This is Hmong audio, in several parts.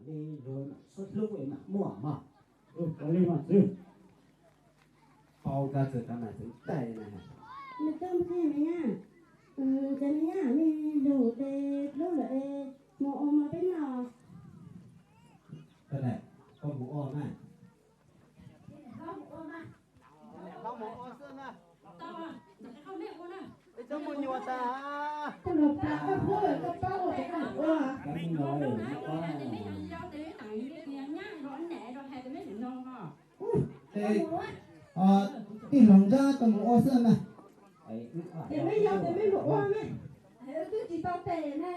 Luag mam sib hlub es mam muaj mog. Ua li mas txiv. Paub kab txawg kab mas txeev taij li na. Nws tuaj mus qhia me nyab, ces me nyab me lug tes hlub lawm es mus ua mov peb noj. Koj mus ua mas. Ib tsob muaj nyuam tas. Tij laug Ntsab, koj mus ua xwb na. Tes mej yog tes mej mus ua mas. Twb tsis tau tes na,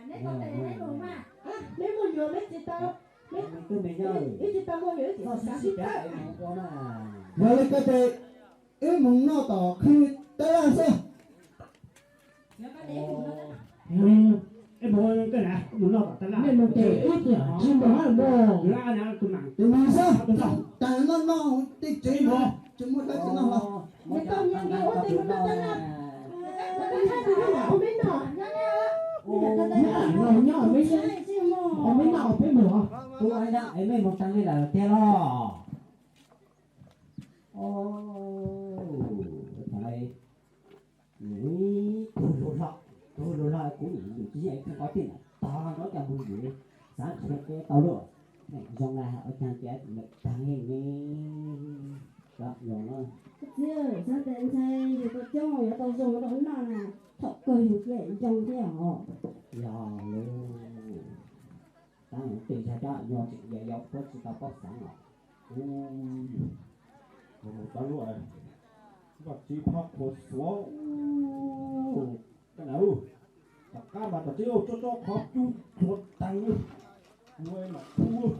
neb tau tes neb mus mas. Neb mus yuav mej tsis tau, ib tsis tau mus yuav ib tsis xav sib pab. Yog li ko ces wb mus noj tom khw tab laj xwb. Ib mus, mus noj tom tab laj. Mej mus ces wb tsis mus hab mus. Tus nus xwb, tas noj noj tej tsev mus, tsis muaj dab tsi noj los. Nws tau nyiam nkaus ua tes mus noj tab laj. Nyob, nyob, nyob, nyob, nyob, nyob, nyob, peb mus. Ua li na es mej mus tag li lawm tiag los? Thaum ub, tug lug hlo, tug lug hlo kuv niam yus tsis yeej kheej qhov twg na, tog nrov coj mus yus xav nrhiav kev tau luaj. Zoo na, ua caag kev lawm tag li ne. Koj txiv, xav tes ntshai yus tau coob yuav tau zoo tau noj na, thaum kawg yus cia ncoo thiab os. Yog lawm, tab tes ntshai dab nyo tseem yau yau puab tsis tau paub xav os. Mus tau luaj, npaj txiv phab qhua xuav. Koj na, tom qab mas tom txiv tso tso qhov cub txhua tag, kuv mam pub.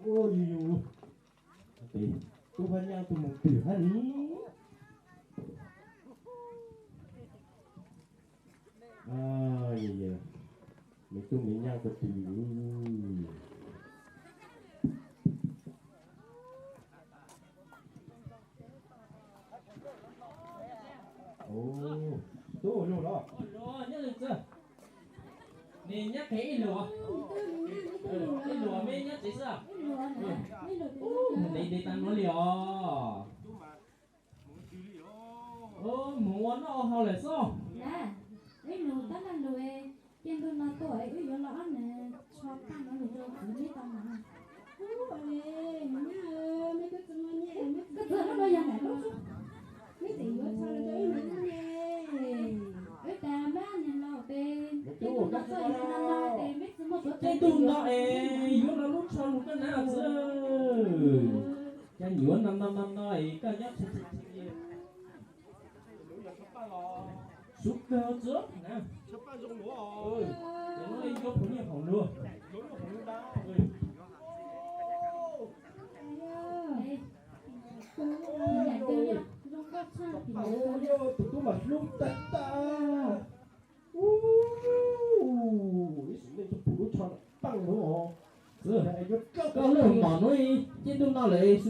Ua yus, tub phab nyaj tus mus twg hab ni. Me tub me nyab ko twg. Tub lug los? Nws nyab qhev ib lus, ib lus mej nyab tsev xwb. Ntev ntev tas nuav li os. Mus ua noj ua haus lawm xwb. Ib lus tab laj lus, ciaj ntuj no tuaj wb yuav los ob nws tsho tag no lug rau kuv neb tau mas. Koj txawm lub no yog nam lub, neb tseem yuav tsho lug rau wb mas ne. Wb tas mab niag laus tes, ciaj ntuj no tuaj yuav no no tes meb tsi muaj tuav, ciaj ntuj no es yuav no lub tsho lug koj nav txiv. Cas yuav no no no no es koj nyob tsis tsis tsis. Sub kawg txiv na. Yuav phoov ywg hauv luag. Tus tub mas hlub tag tag. Ib sim neej tub pum lub tsho paaj nuav. Koj lub mom nuav ciaj ntuj no lawm,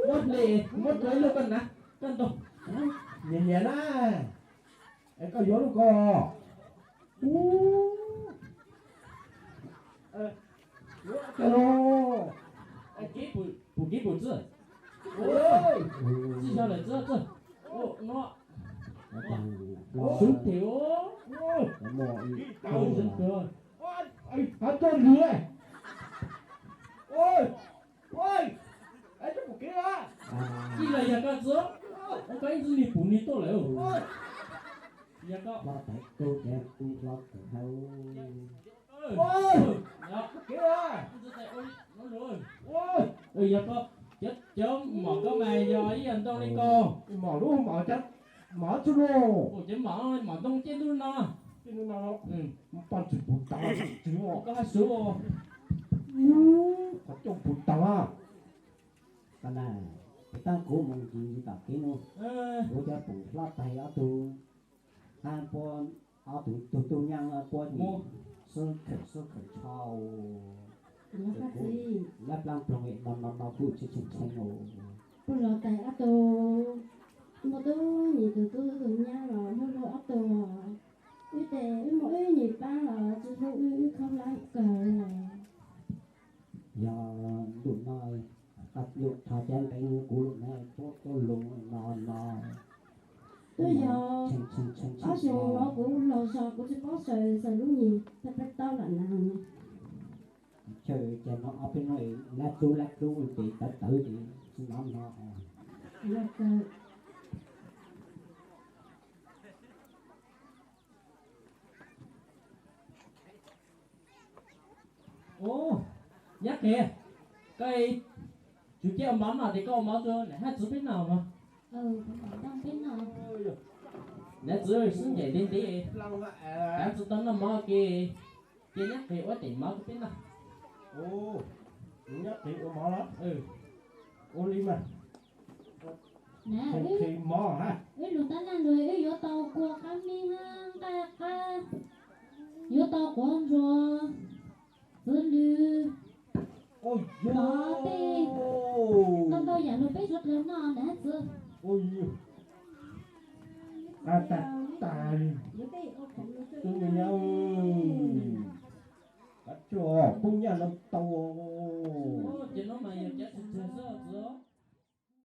muab hle, muab rua ib lub koj nav, koj ntaus. Nyiam nyiam na, es koj yuav lub ko. Pum kib pum txwj. Txij zog lawm txwj txwj. Sub tim, sub tim. Txij los yog koj txwj, koj ib ntxwg nig pum nig tuaj lawm. Yog koj yog koj, cov mom koj mas yog ib yam ntoo li ko. Mom lub mom, mom tsi lug. Cov mom, mom ntoo ciaj ntuj no. Ciaj ntuj no, paj tsi pum taag, koj hab sub. Qhov coj pum taag. Koj na, es koj kuv mus ntsis tom kev nuav, kuv cov pum hlob taig ob tug, hab puab ob tug tug tug nyaab puab nyiam sub khawm sub khawm tsho. Lab plaab ploog no no no kuj tshee tshee tshee os. Puab los taig ob tug, muaj tub nyam tug tub tug nyaab los hlub hlub ob tug. Wb tes wb Kuv lub na, tuaj tuaj lus no no. Twb yog ob xyoos no kuv los zog kuv tsis paub xaws xaws lub nyuag peb peb taub lam na. Chaw cas no ob peb no lab tub lab tub ces tawv tawv ces tsis no no. Ub, Nyab Qhia, koj tsum cia ua mov no ces koj ua mov rau niam hab txiv peb noj mog. Niam txiv sib ncaim li nti, kav tsis tau noj mov ces cia Nyab Qhia ua daim mov rau peb noj. Nyab Qhia ua mov los? Ua li mas. Wb lug tab laj lug wb yuav tau kua qab mib hab nqaij qab, yuav tau quav ntsuag, txiv lws, plov tej, ntau ntau yam lug peb suav dlawg noj na txiv. Qab tag tas li. Tub me nyab, kav tsij pub nyaj no tau. Ces no mas yog cav tshwm tshwm xwb txiv.